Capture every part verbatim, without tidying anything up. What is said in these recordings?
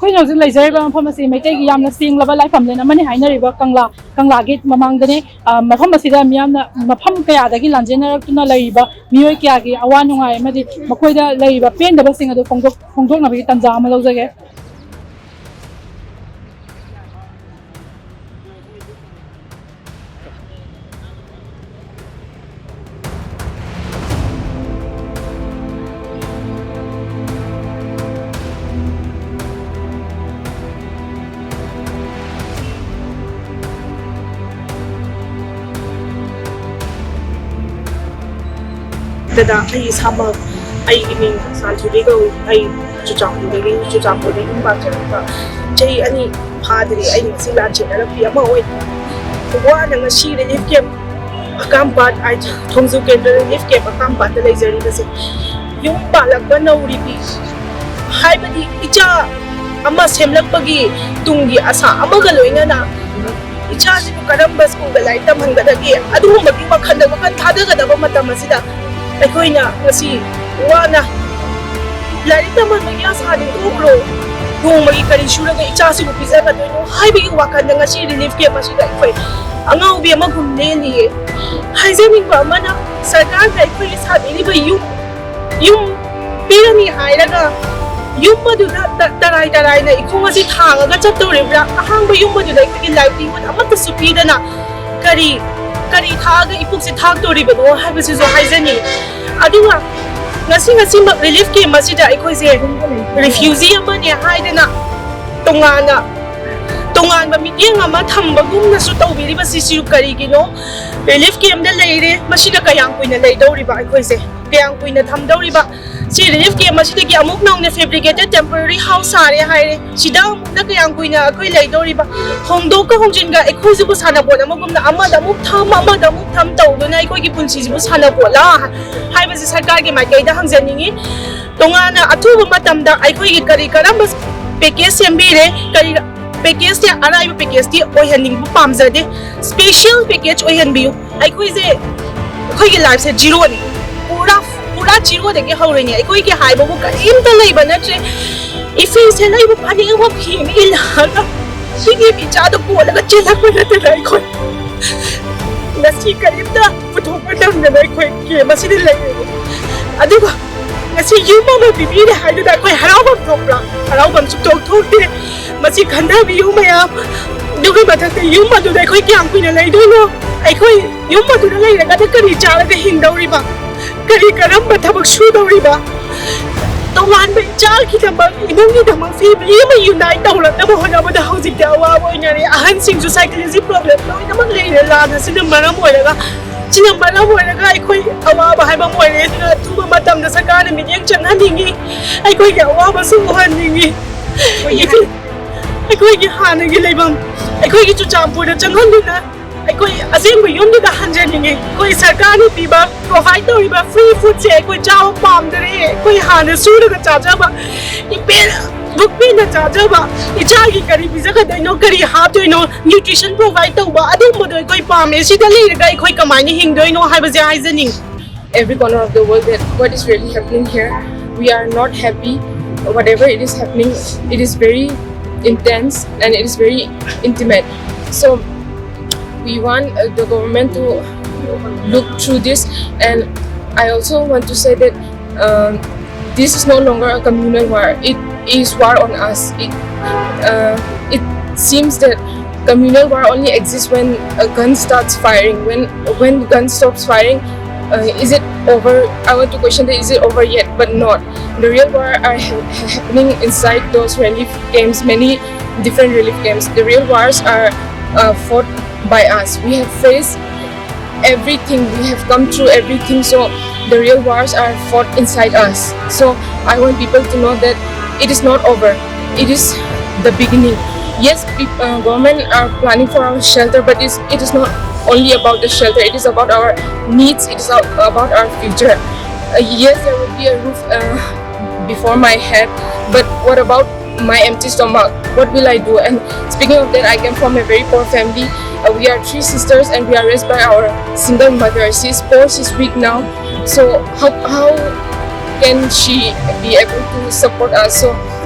ꯑꯩꯈꯣꯏꯅ ꯍꯧꯖꯤꯛ ꯂꯩꯖꯔꯤꯕ ꯃꯐꯝ ꯑꯁꯤ ꯃꯩꯇꯩꯒꯤ ꯌꯥꯝꯅ ꯁꯦꯡꯂꯕ ꯂꯥꯏꯐꯝꯂꯦꯟ ꯑꯃꯅꯤ ꯍꯥꯏꯅꯔꯤꯕ ꯀꯪꯂꯥ, ꯀꯪꯂꯥꯒꯤ ꯃꯃꯥꯡꯗꯅꯤ꯫ ꯑ, ꯃꯐꯝ ꯑꯁꯤꯗ ꯃꯤꯌꯥꯝꯅ, ꯃꯐꯝ ꯀꯌꯥꯗꯒꯤ ꯂꯥꯟꯖꯦꯟꯅꯔꯛꯇꯨꯅ ꯂꯩꯔꯤꯕ ꯃꯤꯑꯣꯏ ꯀꯌꯥꯒꯤ ꯑꯋꯥ ꯅꯨꯡꯉꯥꯏ ꯑꯃꯗꯤ ꯃꯈꯣꯏꯗ ꯂꯩꯔꯤꯕ ꯄꯦꯟꯗꯕꯁꯤꯡ ꯑꯗꯨ ꯐꯣꯡꯗꯣꯛ-, ꯐꯣꯡꯗꯣꯛꯅꯕꯒꯤ ꯇꯥꯟꯖꯥ ꯑꯃ ꯂꯧꯖꯒꯦ꯫ ꯗꯗꯥ, ꯑꯩ ꯏꯁꯥꯃꯛ, ꯑꯩꯒꯤ ꯃꯤꯡ ꯁꯥꯟꯊꯣꯏꯕꯤ ꯀꯧꯏ꯫ ꯑꯩ ꯆꯨꯔꯆꯥꯟꯄꯨꯔꯗꯒꯤ, ꯆꯨꯔꯆꯥꯟꯄꯨꯔꯗꯒꯤ ꯌꯨꯝ ꯄꯥꯟꯖꯔꯛꯄ꯫ ꯆꯍꯤ ꯑꯅꯤ ꯐꯥꯗ꯭ꯔꯤ ꯑꯩꯅ ꯉꯁꯤ ꯂꯥꯟ ꯆꯦꯟꯅꯔꯛꯄꯤ ꯑꯃ ꯑꯣꯏꯅ꯫ ꯋꯥꯅ ꯉꯁꯤ ꯔꯤꯂꯤꯐ ꯀꯦꯝꯞ ꯑꯀꯥꯝꯄꯥꯠ, ꯍꯥꯏꯗꯤ ꯊꯣꯡꯖꯨ ꯀꯦꯟꯗ꯭ꯔ ꯔꯤꯂꯤꯐ ꯀꯦꯝꯞ ꯑꯀꯥꯝꯄꯥꯠꯇ ꯂꯩꯖꯔꯤꯕꯁꯦ, ꯌꯨꯝ ꯄꯥꯜꯂꯛꯄ ꯅꯧꯔꯤꯕꯤ, ꯍꯥꯏꯕꯗꯤ ꯏꯆꯥ ꯑꯃ ꯁꯦꯝꯂꯛꯄꯒꯤ ꯇꯨꯡꯒꯤ ꯑꯁꯥ ꯑꯃꯒ ꯂꯣꯏꯅꯅ ꯏꯆꯥꯁꯤꯕꯨ ꯀꯔꯝꯕ ꯁ꯭ꯀꯨꯜꯗ ꯂꯥꯏꯔꯤꯛ ꯇꯝꯍꯟꯒꯗꯒꯦ, ꯑꯗꯨꯒꯨꯝꯕꯒꯤ ꯋꯥꯈꯜꯗ ꯋꯥꯈꯜ ꯊꯥꯗꯒꯗꯕ ꯃꯇꯝ ꯑꯁꯤꯗ ꯑꯩꯈꯣꯏꯅ ꯉꯁꯤ ꯋꯥꯅ ꯂꯥꯏꯔꯤꯛ ꯇꯝꯍꯟꯕꯒꯤ ꯑꯁꯥꯗꯤ ꯇꯣꯛꯈ꯭ꯔꯣ, ꯅꯣꯡꯃꯒꯤ ꯀꯔꯤ ꯁꯨꯔꯒ ꯏꯆꯥꯁꯤꯕꯨ ꯄꯤꯖꯒꯗꯣꯏꯅꯣ ꯍꯥꯏꯕꯒꯤ ꯋꯥꯈꯜꯗ ꯉꯁꯤ ꯔꯤꯂꯤꯐ ꯀꯦꯝꯞ ꯑꯁꯤꯗ ꯑꯩꯈꯣꯏ ꯑꯉꯥꯎꯕꯤ ꯑꯃꯒꯨꯝ ꯂꯦꯜꯂꯤꯌꯦ꯫ ꯍꯥꯏꯖꯅꯤꯡꯕ ꯑꯃꯅ, ꯁꯔꯀꯥꯔꯅ ꯑꯩꯈꯣꯏꯒꯤ ꯁꯥꯕꯤꯔꯤꯕ ꯌꯨꯝ, ꯌꯨꯝ ꯄꯤꯔꯅꯤ ꯍꯥꯏꯔꯒ ꯌꯨꯝ ꯑꯗꯨꯗ ꯇ-, ꯇꯔꯥꯏ ꯇꯔꯥꯏꯅ ꯏꯈꯣꯡ ꯑꯁꯤ ꯊꯥꯡꯉꯒ ꯆꯠꯇꯧꯔꯤꯕ꯭ꯔꯥ? ꯑꯍꯥꯡꯕ ꯌꯨꯝ ꯑꯗꯨꯗ ꯑꯩꯈꯣꯏꯒꯤ ꯂꯥꯏꯚꯂꯤꯍꯨꯗ ꯑꯃꯠꯇꯁꯨ ꯄꯤꯗꯅ ꯀꯔꯤ, ꯀꯔꯤ ꯊꯥꯛꯑꯒ ꯏꯄꯨꯛꯁꯦ ꯊꯥꯛꯇꯧꯔꯤꯕꯅꯣ ꯍꯥꯏꯕꯁꯤꯁꯨ ꯍꯥꯏꯖꯅꯤꯡꯏ꯫ ꯑꯗꯨꯒ ꯉꯁꯤ, ꯉꯁꯤꯃꯛ ꯔꯤꯂꯤꯐ ꯀꯦꯝꯞ ꯑꯁꯤꯗ ꯑꯩꯈꯣꯏꯁꯦ ꯔꯤꯐ꯭ꯌꯨꯖꯤ ꯑꯃꯅꯦ ꯍꯥꯏꯗꯅ ꯇꯣꯉꯥꯟꯅ, ꯇꯣꯉꯥꯟꯕ ꯃꯤꯠꯌꯦꯡ ꯑꯃ ꯊꯝꯕꯒꯨꯝꯅꯁꯨ ꯇꯧꯕꯤꯔꯤꯕꯁꯤꯁꯨ ꯀꯔꯤꯒꯤꯅꯣ? ꯔꯤꯂꯤꯐ ꯀꯦꯝꯞꯇ ꯂꯩꯔꯦ, ꯃꯁꯤꯗ ꯀꯌꯥꯝ ꯀꯨꯏꯅ ꯂꯩꯗꯧꯔꯤꯕ ꯑꯩꯈꯣꯏꯁꯦ? ꯀꯌꯥꯝ ꯀꯨꯏꯅ ꯊꯝꯗꯧꯔꯤꯕ? ꯁꯤ ꯔꯤꯂꯤꯐ ꯀꯦꯝꯞ ꯑꯁꯤꯗꯒꯤ ꯑꯃꯨꯛ ꯅꯧꯅ ꯐꯦꯕ꯭ꯔꯤꯀꯦꯇꯦꯠ ꯇꯦꯝꯄꯣꯔꯔꯤ ꯍꯥꯎꯁ ꯁꯥꯔꯦ ꯍꯥꯏꯔꯦ, ꯁꯤꯗ ꯑꯃꯨꯛꯅ ꯀꯌꯥꯝ ꯀꯨꯏꯅ ꯑꯩꯈꯣꯏ ꯂꯩꯗꯧꯔꯤꯕ? ꯍꯣꯡꯗꯣꯛꯀ ꯍꯣꯡꯖꯤꯟꯒ ꯑꯩꯈꯣꯏꯁꯤꯕꯨ ꯁꯥꯟꯅꯄꯣꯠ ꯑꯃꯒꯨꯝꯅ ꯑꯃꯗ ꯑꯃꯨꯛ ꯊꯝ, ꯑꯃꯗ ꯑꯃꯨꯛ ꯊꯝ ꯇꯧꯗꯨꯅ ꯑꯩꯈꯣꯏꯒꯤ ꯄꯨꯟꯁꯤꯁꯤꯕꯨ ꯁꯥꯟꯅꯄꯣꯠꯂꯥ ꯍꯥꯏꯕꯁꯤ ꯁꯔꯀꯥꯔꯒꯤ ꯃꯥꯏꯀꯩꯗ ꯍꯪꯖꯅꯤꯡꯏ꯫ ꯇꯣꯉꯥꯟꯅ ꯑꯊꯨꯕ ꯃꯇꯝꯗ ꯑꯩꯈꯣꯏꯒꯤ ꯀꯔꯤ ꯀꯔꯝꯕ ꯄꯦꯀꯦꯖ ꯁꯦꯝꯕꯤꯔꯦ, ꯀꯔꯤ ꯄꯦꯀꯦꯖꯁꯦ ꯑꯔꯥꯏꯕ ꯄꯦꯀꯦꯖꯇꯤ ꯑꯣꯏꯍꯟꯅꯤꯡꯕ ꯄꯥꯝꯖꯗꯦ꯫ ꯁ꯭ꯄꯦꯁꯤꯌꯦꯜ ꯄꯦꯀꯦꯖ ꯑꯣꯏꯍꯟꯕꯤꯌꯨ꯫ ꯑꯩꯈꯣꯏꯁꯦ, ꯑꯩꯈꯣꯏꯒꯤ ꯂꯥꯏꯐꯁꯦ ꯖꯤꯔꯣꯅꯤ, ꯄꯨꯔꯥ, ꯄꯨꯔꯥ ꯖꯤꯔꯣꯗꯒꯤ ꯍꯧꯔꯤꯅꯤ꯫ ꯑꯩꯈꯣꯏꯒꯤ ꯍꯥꯏꯕꯕꯨ ꯀꯔꯤꯝꯇ ꯂꯩꯕ ꯅꯠꯇ꯭ꯔꯦ꯫ ꯏꯐꯤꯁꯦ ꯂꯩꯕ ꯐꯅꯦꯛ ꯑꯃ ꯐꯤ ꯑꯃ ꯏꯜꯂꯒ ꯃꯤꯒꯤ ꯃꯤꯆꯥꯗꯣ ꯀꯣꯜꯂꯒ ꯆꯦꯜꯂꯛꯄ ꯅꯠꯇꯅ ꯑꯩꯈꯣꯏ ꯉꯁꯤ ꯀꯔꯤꯝꯇ ꯄꯨꯊꯣꯛꯄ ꯅꯪꯗꯅ ꯑꯩꯈꯣꯏ ꯀꯦꯝ ꯑꯁꯤꯗ ꯂꯩꯔꯦ꯫ ꯑꯗꯨꯒ ꯉꯁꯤ ꯌꯨꯝ ꯑꯃ ꯄꯤꯕꯤꯔꯦ ꯍꯥꯏꯗꯨꯅ ꯑꯩꯈꯣꯏ ꯍꯔꯥꯎꯐꯝ ꯊꯣꯛꯄ꯭ꯔꯥ? ꯍꯔꯥꯎꯐꯝ ꯁꯨꯡꯊꯣꯛ ꯊꯣꯛꯇꯦ꯫ ꯃꯁꯤ ꯈꯟꯊꯕꯤꯌꯨ ꯃꯌꯥꯝ꯫ ꯑꯗꯨꯒꯤ ꯃꯊꯛꯇ ꯌꯨꯝ ꯑꯗꯨꯗ ꯑꯩꯈꯣꯏ ꯀꯌꯥꯝ ꯀꯨꯏꯅ ꯂꯩꯗꯣꯏꯅꯣ? ꯑꯩꯈꯣꯏ ꯌꯨꯝ ꯑꯗꯨꯗ ꯂꯩꯔꯒꯅ ꯀꯔꯤ ꯆꯥꯔꯒ ꯍꯤꯡꯗꯧꯔꯤꯕ? ꯀꯔꯤ ꯀꯔꯝꯕ ꯊꯕꯛ ꯁꯨꯗꯧꯔꯤꯕ? ꯇꯣꯉꯥꯟꯕ ꯏꯆꯥꯒꯤꯗꯃꯛ, ꯏꯃꯨꯡꯒꯤꯗꯃꯛ ꯐꯦꯃꯤꯂꯤ ꯑꯃ ꯌꯨꯅꯥꯏꯠ ꯇꯧꯔꯛꯅꯕ ꯍꯣꯠꯅꯕꯗ ꯍꯧꯖꯤꯛꯇꯤ ꯑꯋꯥꯕ ꯑꯣꯏꯅꯔꯦ꯫ ꯑꯍꯟꯁꯤꯡꯁꯨ ꯁꯥꯏꯀꯣꯂꯣꯖꯤ ꯄ꯭ꯔꯣꯕ꯭ꯂꯦꯝ ꯂꯣꯏꯅꯃꯛ ꯂꯩꯔꯦ꯫ ꯂꯥꯟ ꯑꯁꯤꯅ ꯃꯔꯝ ꯑꯣꯏꯔꯒ, ꯁꯤꯅ ꯃꯔꯝ ꯑꯣꯏꯔꯒ ꯑꯩꯈꯣꯏ ꯑꯋꯥꯕ ꯍꯥꯏꯕ ꯑꯃ ꯑꯣꯏꯔꯦ꯫ ꯑꯗꯨꯅ ꯑꯊꯨꯕ ꯃꯇꯝꯗ ꯁꯔꯀꯥꯔꯅ ꯃꯤꯠꯌꯦꯡ ꯆꯪꯍꯟꯅꯤꯡꯉꯤ, ꯑꯩꯈꯣꯏꯒꯤ ꯑꯋꯥꯕꯁꯨ ꯎꯍꯟꯅꯤꯡꯉꯤ꯫ ꯑꯩꯈꯣꯏꯒꯤ ꯍꯥꯟꯅꯒꯤ ꯂꯩꯐꯝ, ꯑꯩꯈꯣꯏꯒꯤ ꯆꯨꯔꯆꯥꯟꯄꯨꯔꯗ ꯆꯪꯍꯟꯗꯨꯅ ꯑꯩꯈꯣꯏ ꯑꯁꯦꯡꯕ ꯌꯨꯝꯗꯨꯗ ꯍꯟꯖꯅꯤꯡꯉꯤ꯫ ꯑꯩꯈꯣꯏ ꯁꯔꯀꯥꯔꯅ ꯄꯤꯕ, ꯄ꯭ꯔꯣꯚꯥꯏꯠ ꯇꯧꯔꯤꯕ ꯐ꯭ꯔꯤ ꯐꯨꯗꯁꯦ ꯑꯩꯈꯣꯏ ꯆꯥꯕ ꯄꯥꯝꯗꯔꯦ꯫ ꯑꯩꯈꯣꯏ ꯍꯥꯟꯅ ꯁꯨꯔꯒ ꯆꯥꯖꯕ, ꯏꯄꯦꯟ ꯕꯨꯛ ꯄꯦꯟꯅ ꯆꯥꯖꯕ, ꯏꯆꯥꯒꯤ ꯀꯔꯤ ꯄꯤꯖꯒꯗꯣꯏꯅꯣ, ꯀꯔꯤ ꯍꯥꯞꯇꯣꯏꯅꯣ, ꯅ꯭ꯌꯨꯇ꯭ꯔꯤꯁꯟ ꯄ꯭ꯔꯣꯚꯥꯏꯠ ꯇꯧꯕ, ꯑꯗꯨꯒꯨꯝꯕꯗꯣ ꯑꯩꯈꯣꯏ ꯄꯥꯝꯃꯦ꯫ ꯁꯤꯗ ꯂꯩꯔꯒ ꯑꯩꯈꯣꯏ ꯀꯃꯥꯏꯅ ꯍꯤꯡꯗꯣꯏꯅꯣ ꯍꯥꯏꯕꯁꯦ ꯍꯥꯏꯖꯅꯤꯡꯉꯤ꯫ Every corner of the world that what is really happening here. We are not happy. Whatever it is happening, it is very intense and it is very intimate. So we want uh, the government to look through this, and I also want to say that um, this is no longer a communal war. It is war on us. It uh, it seems that communal war only exists when a gun starts firing. When when gun stops firing, uh, is it over? I want to question that, is it over yet? But not. The real war are ha- happening inside those relief camps, many different relief camps. The real wars are uh, fought by us. We have faced everything. We have come through everything. So the real wars are fought inside us. So I want people to know that it is not over. It is the beginning. Yes, peop- uh, government are planning for our shelter, but it's, it is not only about the shelter. It is about our needs. It is a- about our future. Uh, yes, there will be a roof uh, before my head, but what about my empty stomach? What will I do? And speaking of that, I came from a very poor family. Uh, we are three sisters, and we are raised by our single mother. She's poor. She's weak now. So how how can she be able to support us? So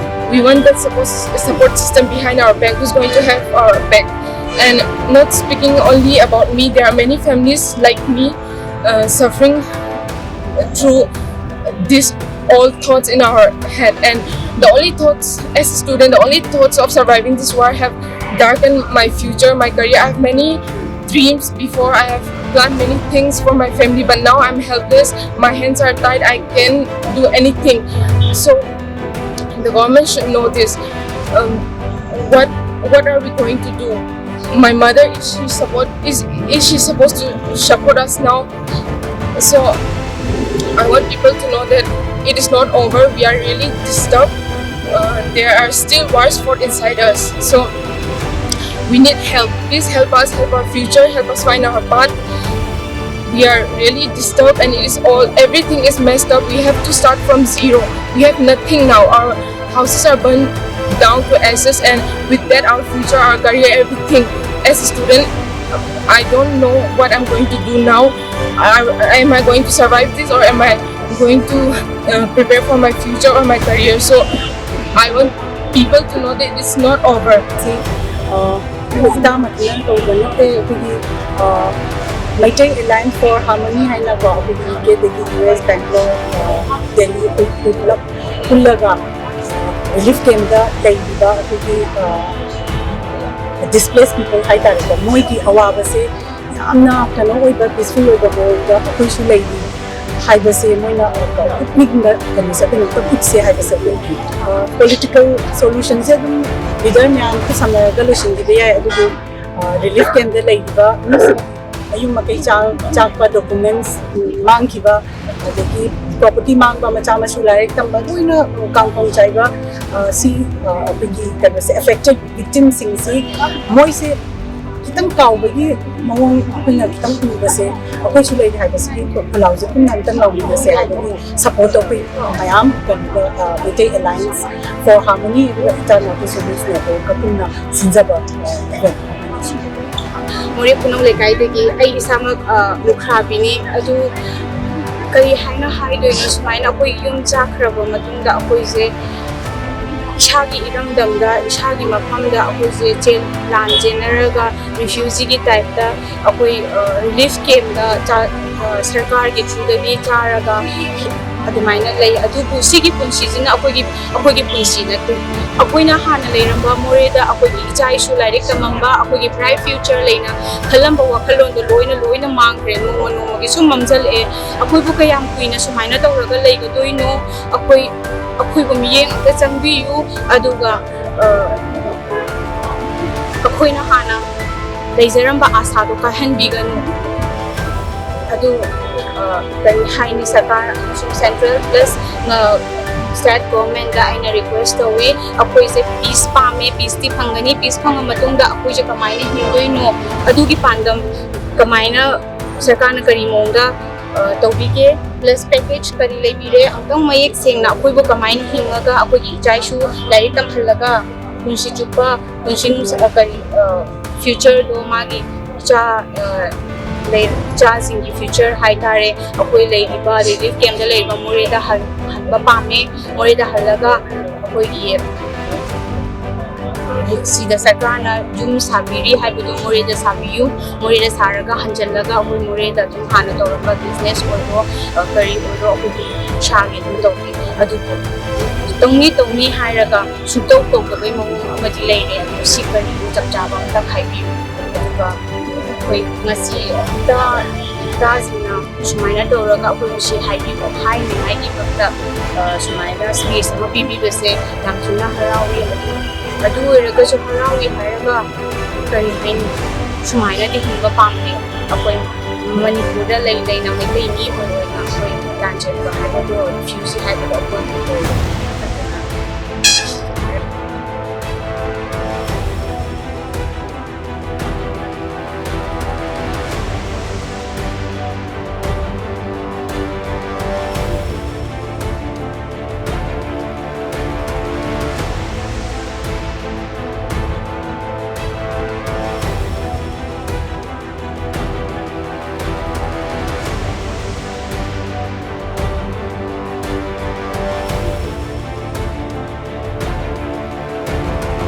We want that support, support system behind our back, who's going to have our back. And not speaking only about me, there are many families like me uh, suffering through these all thoughts in our head. And the only thoughts as a student, the only thoughts of surviving this war have darkened my future, my career. I have many dreams before. I have planned many things for my family, but now I'm helpless. My hands are tied. I can't do anything. So the government should know this. Um, what what are we going to do? My mother, is she support is is she supposed to support us now? So I want people to know that it is not over. We are really disturbed. Uh, there are still wars fought inside us. So we need help. Please help us, help our future, help us find our path. We are really disturbed, and it is all, everything is messed up. We have to start from zero. We have nothing now. Our houses are burned down to ashes, and with that, our future, our career, everything. As a student, I don't know what I'm going to do now. Are, am I going to survive this, or am I going to uh, prepare for my future or my career? So I want people to know that it's not over. ꯁꯤ ꯏꯇꯥ ꯃꯊꯟꯅ ꯇꯧꯕ ꯅꯠꯇꯦ꯫ ꯑꯩꯈꯣꯏꯒꯤ Meitei alliance four harmony ꯍꯥꯏꯅꯀꯣ, ꯑꯩꯈꯣꯏꯒꯤ ꯌꯨ ꯀꯦꯗꯒꯤ U S, Bangalore, Delhi, ꯑꯩꯈꯣꯏ ꯄꯨꯂꯞ ꯄꯨꯜꯂꯒ ꯔꯤꯂꯤꯐ ꯀꯦꯝꯞꯇ ꯂꯩꯔꯤꯕ ꯑꯩꯈꯣꯏꯒꯤ ꯗꯤꯁꯄ꯭ꯂꯦꯁ ꯄꯤꯄꯜ ꯍꯥꯏꯇꯥꯔꯦꯀꯣ, ꯃꯣꯏꯒꯤ ꯑꯋꯥꯕꯁꯦ ꯌꯥꯝꯅ ꯀꯩꯅꯣ ꯑꯣꯏꯕ, ꯄꯤꯁꯐꯨꯜ ꯑꯣꯏꯕ ꯃꯑꯣꯡꯗ ꯑꯩꯈꯣꯏꯁꯨ ꯂꯩꯔꯤ ꯍꯥꯏꯕꯁꯦ ꯃꯣꯏꯅ ꯎꯠꯅꯤꯡꯕ ꯀꯩꯅꯣꯁꯦ ꯑꯩꯈꯣꯏꯅ ꯑꯝꯇ ꯎꯠꯁꯦ ꯍꯥꯏꯕꯁꯦ ꯑꯩꯈꯣꯏ ꯄꯣꯂꯤꯇꯤꯀꯦꯜ ꯁꯣꯂꯨꯁꯟꯁꯦ ꯑꯗꯨꯝ ꯂꯤꯗꯔ ꯃꯌꯥꯝ ꯈꯨꯠꯁꯝꯅꯔꯒ ꯂꯣꯏꯁꯤꯟꯈꯤꯕ ꯌꯥꯏ꯫ ꯑꯗꯨꯕꯨ ꯔꯤꯂꯤꯐ ꯀꯦꯝꯞꯇ ꯂꯩꯔꯤꯕ ꯃꯤꯁꯤꯡ ꯃꯌꯨꯝ ꯃꯀꯩ ꯆꯥꯛ ꯆꯥꯛꯄ, ꯗꯣꯀꯨꯃꯦꯟꯁ ꯃꯥꯡꯈꯤꯕ, ꯑꯗꯒꯤ ꯄ꯭ꯔꯣꯄꯔꯇꯤ ꯃꯥꯡꯕ, ꯃꯆꯥ ꯃꯁꯨ ꯂꯥꯏꯔꯤꯛ ꯇꯝꯕ ꯂꯣꯏꯅ ꯀꯥꯡꯈꯣꯡ ꯆꯥꯏꯕ, ꯑ, ꯁꯤ ꯑ, ꯑꯩꯈꯣꯏꯒꯤ ꯀꯩꯅꯣꯁꯦ, ꯑꯦꯐꯦꯛꯇꯦꯠ ꯚꯤꯛꯇꯤꯝꯁꯤꯡꯁꯤ ꯃꯣꯏꯁꯦ ꯈꯤꯇꯪ ꯀꯥꯎꯕꯒꯤ ꯃꯑꯣꯡ ꯑꯩꯈꯣꯏꯅ ꯈꯤꯇꯪ ꯎꯕꯁꯦ, ꯑꯩꯈꯣꯏꯁꯨ ꯂꯩꯔꯤ ꯍꯥꯏꯕꯁꯤꯒꯤ ꯈꯨꯜꯂꯥꯎꯁꯦ ꯄꯨꯟꯅ ꯑꯝꯇꯪ ꯂꯥꯎꯃꯤꯟꯅꯁꯦ ꯍꯥꯏꯕꯒꯤ ꯁꯄꯣꯔꯠꯇꯣ ꯑꯩꯈꯣꯏ ꯃꯌꯥꯝ ꯀꯩꯅꯣꯗ, ꯑ, ꯃꯩꯇꯩ ꯑꯦꯂꯥꯏꯟꯁ ꯐꯣꯔ ꯍꯥꯔꯃꯣꯅꯤ ꯑꯗꯨꯒ ꯏꯟꯇꯔꯅꯦꯁꯅꯦꯜ ꯄꯤꯁ ꯅꯦꯠꯋꯔꯛꯀ ꯄꯨꯟꯅ ꯁꯤꯟꯖꯕ ꯏꯚꯦꯟꯠ꯫ ꯃꯣꯔꯦ ꯈꯨꯅꯧ ꯂꯩꯀꯥꯏꯗꯒꯤ꯫ ꯑꯩ ꯏꯁꯥꯃꯛ, ꯑ, ꯂꯨꯈ꯭ꯔꯥꯕꯤꯅꯤ꯫ ꯑꯗꯨ ꯀꯔꯤ ꯍꯥꯏꯅ ꯍꯥꯏꯗꯣꯏꯅꯣ? ꯁꯨꯃꯥꯏꯅ ꯑꯩꯈꯣꯏ ꯌꯨꯝ ꯆꯥꯈ꯭ꯔꯕ ꯃꯇꯨꯡꯗ ꯑꯩꯈꯣꯏꯁꯦ ꯏꯁꯥꯒꯤ ꯏꯔꯝꯗꯝꯗ, ꯏꯁꯥꯒꯤ ꯃꯐꯝꯗ ꯑꯩꯈꯣꯏꯁꯦ ꯆꯦꯟ-, ꯂꯥꯟ ꯆꯦꯟꯅꯔꯒ ꯔꯤꯐ꯭ꯌꯨꯖꯤꯒꯤ ꯇꯥꯏꯞꯇ ꯑꯩꯈꯣꯏ, ꯑ, ꯔꯤꯂꯤꯐ ꯀꯦꯝꯗ ꯆꯥ-, ꯑ, ꯁꯔꯀꯥꯔꯒꯤ ꯊ꯭ꯔꯨꯗꯒꯤ ꯆꯥꯔꯒ ꯑꯗꯨꯃꯥꯏꯅ ꯂꯩ꯫ ꯑꯗꯨꯕꯨ ꯁꯤꯒꯤ ꯄꯨꯟꯁꯤꯁꯤꯅ ꯑꯩꯈꯣꯏꯒꯤ, ꯑꯩꯈꯣꯏꯒꯤ ꯄꯨꯟꯁꯤ ꯅꯠꯇꯦ꯫ ꯑꯩꯈꯣꯏꯅ ꯍꯥꯟꯅ ꯂꯩꯔꯝꯕ ꯃꯣꯔꯦꯗ ꯑꯩꯈꯣꯏꯒꯤ ꯏꯆꯥ ꯏꯁꯨ ꯂꯥꯏꯔꯤꯛ ꯇꯝꯃꯝꯕ, ꯑꯩꯈꯣꯏꯒꯤ ꯕ꯭ꯔꯥꯏꯠ ꯐ꯭ꯌꯨꯆꯔ ꯂꯩꯅ ꯈꯜꯂꯝꯕ ꯋꯥꯈꯜꯂꯣꯟꯗꯣ ꯂꯣꯏꯅ, ꯂꯣꯏꯅ ꯃꯥꯡꯈ꯭ꯔꯦ꯫ ꯅꯣꯡꯃ ꯅꯣꯡꯃꯒꯤ ꯁꯨꯝ ꯃꯝꯁꯤꯜꯂꯛꯑꯦ꯫ ꯑꯩꯈꯣꯏꯕꯨ ꯀꯌꯥꯝ ꯀꯨꯏꯅ ꯁꯨꯃꯥꯏꯅ ꯇꯧꯔꯒ ꯂꯩꯒꯗꯣꯏꯅꯣ? ꯑꯩꯈꯣꯏ, ꯑꯩꯈꯣꯏꯕꯨ ꯃꯤꯠꯌꯦꯡ ꯑꯝꯇ ꯆꯪꯕꯤꯌꯨ꯫ ꯑꯗꯨꯒ, ꯑ, ꯑꯩꯈꯣꯏꯅ ꯍꯥꯟꯅ ꯂꯩꯖꯔꯝꯕ ꯑꯥꯁꯥꯗꯣ ꯀꯥꯏꯍꯟꯕꯤꯒꯅꯨ꯫ ꯑꯗꯨ, ꯑ, ꯀꯔꯤ ꯍꯥꯏꯅꯤ, ꯁꯔꯀꯥꯔ ꯑꯃꯁꯨꯡ ꯁꯦꯟꯇ꯭ꯔꯦꯜ ꯄ꯭ꯂꯁ, ꯑ, ꯁ꯭ꯇꯦꯠ ꯒꯣꯔꯃꯦꯟꯗ ꯑꯩꯅ ꯔꯤꯀ꯭ꯋꯦꯁ ꯇꯧꯏ꯫ ꯑꯩꯈꯣꯏꯁꯦ ꯄꯤꯁ ꯄꯥꯝꯃꯦ, ꯄꯤꯁꯇꯤ ꯐꯪꯒꯅꯤ꯫ ꯄꯤꯁ ꯐꯪꯉ ꯃꯇꯨꯡꯗ ꯑꯩꯈꯣꯏꯁꯦ ꯀꯃꯥꯏꯅ ꯍꯤꯡꯗꯣꯏꯅꯣ? ꯑꯗꯨꯒꯤ ꯄꯥꯟꯗꯝ ꯀꯃꯥꯏꯅ, ꯁꯔꯀꯥꯔꯅ ꯀꯔꯤ ꯃꯑꯣꯡꯗ, ꯑ, ꯇꯧꯕꯤꯒꯦ? ꯄ꯭ꯂꯁ ꯄꯦꯀꯦꯖ ꯀꯔꯤ ꯂꯩꯕꯤꯔꯦ? ꯑꯃꯨꯛꯇꯪ ꯃꯌꯦꯛ ꯁꯦꯡꯅ ꯑꯩꯈꯣꯏꯕꯨ ꯀꯃꯥꯏꯅ ꯍꯤꯡꯉꯒ ꯑꯩꯈꯣꯏꯒꯤ ꯏꯆꯥ ꯏꯁꯨ ꯂꯥꯏꯔꯤꯛ ꯇꯝꯍꯜꯂꯒ ꯄꯨꯟꯁꯤ ꯆꯨꯞꯄ ꯄꯨꯟꯁꯤ ꯅꯨꯡꯁꯥ-, ꯑ, ꯀꯔꯤ, ꯑ, ꯐ꯭ꯌꯨꯆꯔꯗꯣ, ꯃꯥꯒꯤ ꯏꯆꯥ, ꯑ, ꯂꯩ-, ꯏꯆꯥꯁꯤꯡꯒꯤ ꯐ꯭ꯌꯨꯆꯔ ꯍꯥꯏꯇꯥꯔꯦ, ꯑꯩꯈꯣꯏ ꯂꯩꯔꯤꯕ ꯔꯤꯂꯤꯐ ꯀꯦꯝꯗ ꯂꯩꯔꯤꯕ ꯃꯣꯔꯦꯗ ꯍꯟ-, ꯍꯟꯕ ꯄꯥꯝꯃꯦ꯫ ꯃꯣꯔꯦꯗ ꯍꯜꯂꯒ ꯑꯩꯈꯣꯏꯒꯤ ꯁꯤꯗ ꯁꯔꯀꯥꯔꯅ ꯌꯨꯝ ꯁꯥꯕꯤꯔꯤ ꯍꯥꯏꯕꯗꯣ ꯃꯣꯔꯦꯗ ꯁꯥꯕꯤꯌꯨ꯫ ꯃꯣꯔꯦꯗ ꯁꯥꯔꯒ ꯍꯟꯖꯜꯂꯒ ꯑꯩꯈꯣꯏ ꯃꯣꯔꯦꯗ ꯑꯗꯨꯝ ꯍꯥꯟꯅ ꯇꯧꯔꯝꯕ ꯕꯤꯖꯤꯅꯦꯁ ꯑꯣꯏꯔꯣ, ꯑ, ꯀꯔꯤ ꯑꯣꯏꯔꯣ, ꯑꯩꯈꯣꯏꯒꯤ ꯏꯁꯥꯒꯤ ꯑꯗꯨꯝ ꯇꯧꯒꯦ꯫ ꯑꯗꯨꯕꯨ ꯇꯧꯅꯤ ꯇꯧꯅꯤ ꯍꯥꯏꯔꯒ ꯁꯨꯡꯇꯧ ꯇꯧꯗꯕꯩ ꯃꯑꯣꯡ ꯑꯃꯗꯤ ꯂꯩꯔꯦ꯫ ꯑꯗꯨ ꯁꯤ ꯀꯔꯤꯅꯣ ꯆꯞ ꯆꯥꯕ ꯑꯝꯇ ꯍꯥꯏꯕꯤꯌꯨ꯫ ꯑꯗꯨꯒ ꯑꯩꯈꯣꯏ ꯉꯁꯤ ꯏꯇꯥ-, ꯏꯇꯥꯁꯤꯡꯅ ꯁꯨꯃꯥꯏꯅ ꯇꯧꯔꯒ ꯑꯩꯈꯣꯏ ꯉꯁꯤ ꯍꯥꯏꯕꯤꯕ, ꯍꯥꯏꯅꯤꯡꯉꯥꯏꯒꯤꯗꯃꯛꯇ, ꯑ, ꯁꯨꯃꯥꯏꯅ ꯁ꯭ꯄꯦꯁ ꯑꯃ ꯄꯤꯕꯤꯕꯁꯦ ꯌꯥꯝ ꯊꯤꯅ ꯍꯔꯥꯎꯏ꯫ ꯑꯗꯨ, ꯑꯗꯨ ꯑꯣꯏꯔꯒꯁꯨ ꯍꯔꯥꯎꯏ ꯍꯥꯏꯔꯒ ꯀꯔꯤ ꯍꯥꯏꯅꯤ, ꯁꯨꯃꯥꯏꯅꯗꯤ ꯍꯤꯡꯕ ꯄꯥꯝꯗꯦ꯫ ꯑꯩꯈꯣꯏ ꯃꯅꯤꯄꯨꯔꯗ ꯂꯩ ꯂꯩꯅ ꯃꯩꯇꯩ ꯃꯤ ꯑꯣꯏꯅ ꯑꯩꯈꯣꯏ ꯂꯥꯟꯖꯦꯟꯕ ꯍꯥꯏꯕꯗꯣ, ꯔꯤꯐ꯭ꯌꯨꯖꯤ ꯍꯥꯏꯕꯗꯣ ꯑꯩꯈꯣꯏ ꯑꯣꯏꯔꯦ꯫ ꯑꯗꯨꯅ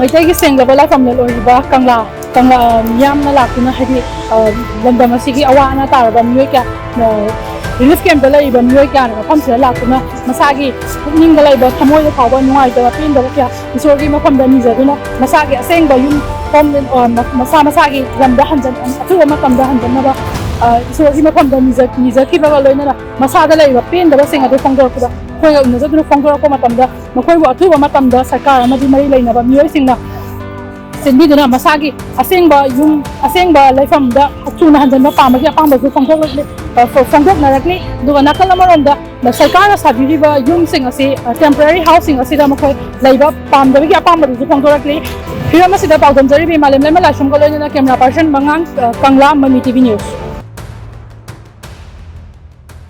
ꯃꯩꯇꯩꯒꯤ ꯁꯦꯡꯂꯕ ꯂꯥꯏꯐꯝꯅ ꯂꯣꯏꯔꯤꯕ ꯀꯪꯂꯥ, ꯀꯪꯂꯥ ꯃꯤꯌꯥꯝꯅ ꯂꯥꯛꯇꯨꯅ, ꯍꯥꯏꯗꯤ, ꯑ, ꯂꯝꯗꯝ ꯑꯁꯤꯒꯤ ꯑꯋꯥ ꯑꯅꯥ ꯇꯥꯔꯕ ꯃꯤꯑꯣꯏ ꯀꯌꯥ, ꯑ, ꯔꯤꯂꯤꯐ ꯀꯦꯝꯞꯇ ꯂꯩꯔꯤꯕ ꯃꯤꯑꯣꯏ ꯀꯌꯥꯅ ꯃꯐꯝꯁꯤꯗ ꯂꯥꯛꯇꯨꯅ ꯃꯁꯥꯒꯤ ꯄꯨꯛꯅꯤꯡꯗ ꯂꯩꯕ, ꯊꯃꯣꯏꯗ ꯐꯥꯎꯕ ꯅꯨꯡꯉꯥꯏꯇꯕ, ꯄꯦꯟꯗꯕ ꯀꯌꯥ ꯏꯁꯣꯔꯒꯤ ꯃꯐꯝꯗ ꯅꯤꯖꯗꯨꯅ, ꯃꯁꯥꯒꯤ ꯑꯁꯦꯡꯕ ꯌꯨꯝ, ꯍꯣꯝ, ꯑ, ꯃ-, ꯃꯁꯥ ꯃꯁꯥꯒꯤ ꯂꯝꯗ ꯍꯟꯖꯟ-, ꯑꯊꯨꯕ ꯃꯇꯝꯗ ꯍꯟꯖꯟꯅꯕ, ꯑ, ꯏꯁꯣꯔꯒꯤ ꯃꯐꯝꯗ ꯅꯤꯖ-, ꯅꯤꯖꯈꯤꯕꯒ ꯂꯣꯏꯅꯅ ꯃꯁꯥꯗ ꯂꯩꯔꯤꯕ ꯄꯦꯟꯗꯕꯁꯤꯡ ꯑꯗꯨ ꯐꯣꯡꯗꯣꯔꯛꯄꯗ, ꯑꯩꯈꯣꯏꯒ ꯎꯅꯖꯗꯨꯅ ꯐꯣꯡꯗꯣꯔꯛꯄ ꯃꯇꯝꯗ, ꯃꯈꯣꯏꯕꯨ ꯑꯊꯨꯕ ꯃꯇꯝꯗ ꯁꯔꯀꯥꯔ ꯑꯃꯗꯤ ꯃꯔꯤ ꯂꯩꯅꯕ ꯃꯤꯑꯣꯏꯁꯤꯡꯅ ꯆꯦꯟꯕꯤꯗꯨꯅ ꯃꯁꯥꯒꯤ ꯑꯁꯦꯡꯕ ꯌꯨꯝ, ꯑꯁꯦꯡꯕ ꯂꯩꯐꯝꯗ ꯊꯨꯅ ꯍꯟꯖꯤꯟꯕ ꯄꯥꯝꯕꯒꯤ ꯑꯄꯥꯝꯕꯁꯨ ꯐꯣꯡꯗꯣꯛꯂꯛꯂꯤ-, ꯑ, ꯐꯣ-, ꯐꯣꯡꯗꯣꯛꯅꯔꯛꯂꯤ꯫ ꯑꯗꯨꯒ ꯅꯥꯀꯜ ꯑꯃꯔꯣꯝꯗ ꯁꯔꯀꯥꯔꯅ ꯁꯥꯕꯤꯔꯤꯕ ꯌꯨꯝꯁꯤꯡ ꯑꯁꯤ, ꯑ, ꯇꯦꯝꯄꯔꯔꯤ ꯍꯥꯎꯁꯁꯤꯡ ꯑꯁꯤꯗ ꯃꯈꯣꯏ ꯂꯩꯕ ꯄꯥꯝꯗꯕꯒꯤ ꯑꯄꯥꯝꯕꯗꯨꯁꯨ ꯐꯣꯡꯗꯣꯔꯛꯂꯤ꯫ ꯍꯤꯔꯝ ꯑꯁꯤꯗ ꯄꯥꯎꯗꯝꯖꯔꯤꯕꯤ ꯃꯥꯂꯦꯝ ꯂꯩꯃ ꯂꯥꯏꯁ꯭ꯔꯝꯒ ꯂꯣꯏꯅꯅ ꯀꯦꯃꯦꯔꯥ ꯄꯥꯔꯁꯟ ꯃꯉꯥꯡ, ꯑ, ꯀꯪꯂꯥ, ꯃꯃꯤ ꯇꯤ ꯚꯤ ꯅ꯭ꯌꯨꯁ꯫